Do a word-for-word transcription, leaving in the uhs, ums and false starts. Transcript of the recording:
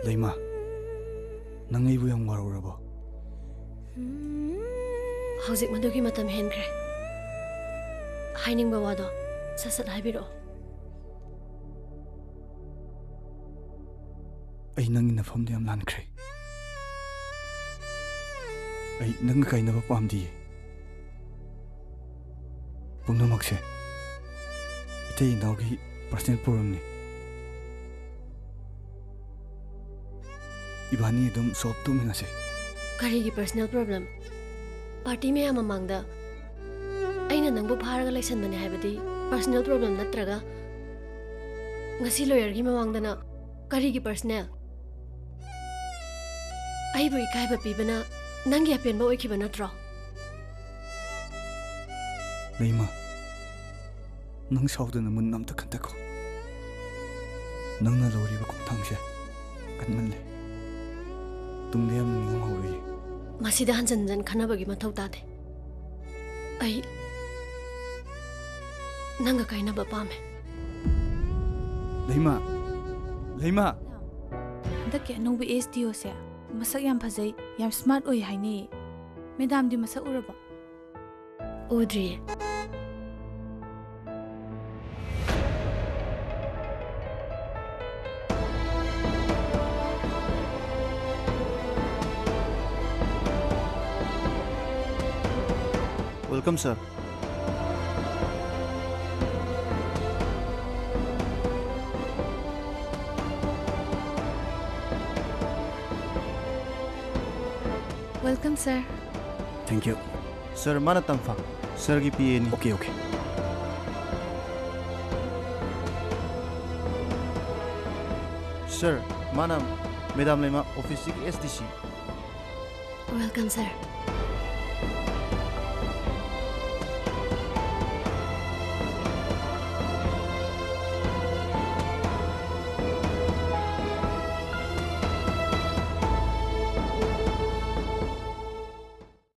ꯂꯩꯃ, ꯅꯪ ꯑꯩꯕꯨ ꯌꯥꯝ ꯋꯥꯔꯧꯔꯕꯣ? ꯍꯧꯖꯤꯛ ꯃꯗꯨꯒꯤ ꯃꯇꯝ ꯍꯦꯟꯈ꯭ꯔꯦ꯫ ꯍꯥꯏꯅꯤꯡꯕ ꯋꯥꯗꯣ ꯁꯠ ꯁꯠ ꯍꯥꯏꯕꯤꯔꯛꯑꯣ꯫ ꯑꯩ ꯅꯪꯒꯤ ꯅꯐꯝꯗ ꯌꯥꯝ ꯂꯥꯟꯈ꯭ꯔꯦ꯫ ꯑꯩ ꯅꯪꯒ ꯀꯥꯏꯅꯕ ꯄꯥꯝꯗꯤꯌꯦ꯫ ꯄꯨꯝꯅꯃꯛꯁꯦ ꯏꯇꯩ ꯏꯅꯥꯎꯒꯤ personal problemꯅꯤ꯫ ꯏꯕꯥꯅꯤ ꯑꯗꯨꯝ solve ꯇꯧꯃꯤꯟꯅꯁꯦ꯫ ꯀꯔꯤꯒꯤ personal problem? Party ꯃꯌꯥꯝ ꯃꯃꯥꯡꯗ ꯑꯩꯅ ꯅꯪꯕꯨ ꯐꯥꯔꯒ ꯂꯩꯁꯟꯕꯅꯦ ꯍꯥꯏꯕꯗꯤ personal problem ꯅꯠꯇ꯭ꯔꯒ, ꯉꯁꯤ lawyerꯒꯤ ꯃꯃꯥꯡꯗꯅ ꯀꯔꯤꯒꯤ personal? ꯑꯩꯕꯨ ꯏꯀꯥꯏꯕ ꯄꯤꯕꯅ ꯅꯪꯒꯤ ꯑꯄꯦꯟꯕ ꯑꯣꯏꯈꯤꯕ ꯅꯠꯇ꯭ꯔꯣ? ꯂꯩꯃ, ꯅꯪ ꯁꯥꯎꯗꯅ ꯃꯨꯟꯅ ꯑꯝꯇ ꯈꯟꯊꯈꯣ꯫ ꯅꯪꯅ ꯂꯧꯔꯤꯕ ꯈꯣꯡꯊꯥꯡꯁꯦ ꯀꯟꯃꯜꯂꯦ꯫ ꯇꯨꯡꯗ ꯌꯥꯝꯅ ꯅꯤꯡꯉꯝꯍꯧꯔꯣꯏꯌꯦ꯫ ꯃꯁꯤꯗ ꯍꯟꯖꯟ ꯍꯟꯖꯟ ꯈꯟꯅꯕꯒꯤ ꯃꯊꯧ ꯇꯥꯗꯦ꯫ ꯑꯩ ꯅꯪꯒ ꯀꯥꯏꯅꯕ ꯄꯥꯝꯃꯦ꯫ ꯂꯩꯃ! ꯂꯩꯃ! ꯍꯟꯗꯛꯀꯤ ꯑꯅꯧꯕ SDOꯁꯦ ꯃꯁꯛ ꯌꯥꯝ ꯐꯖꯩ, ꯌꯥꯝ smart ꯑꯣꯏ ꯍꯥꯏꯅꯩꯌꯦ꯫ ꯃꯦꯗꯥꯝꯗꯤ ꯃꯁꯛ ꯎꯔꯕꯣ? ꯎꯗ꯭ꯔꯤꯌꯦ꯫ Welcome, sir. Welcome, sir. Thank you. Sir, ꯃꯥꯅ ꯇꯝꯐꯥ, sirꯒꯤ PAꯅꯤ꯫ Okay, okay. Sir, ꯃꯥꯅ Madam ꯂꯩꯃ, officeꯁꯤꯒꯤ SDC꯫ Welcome, sir.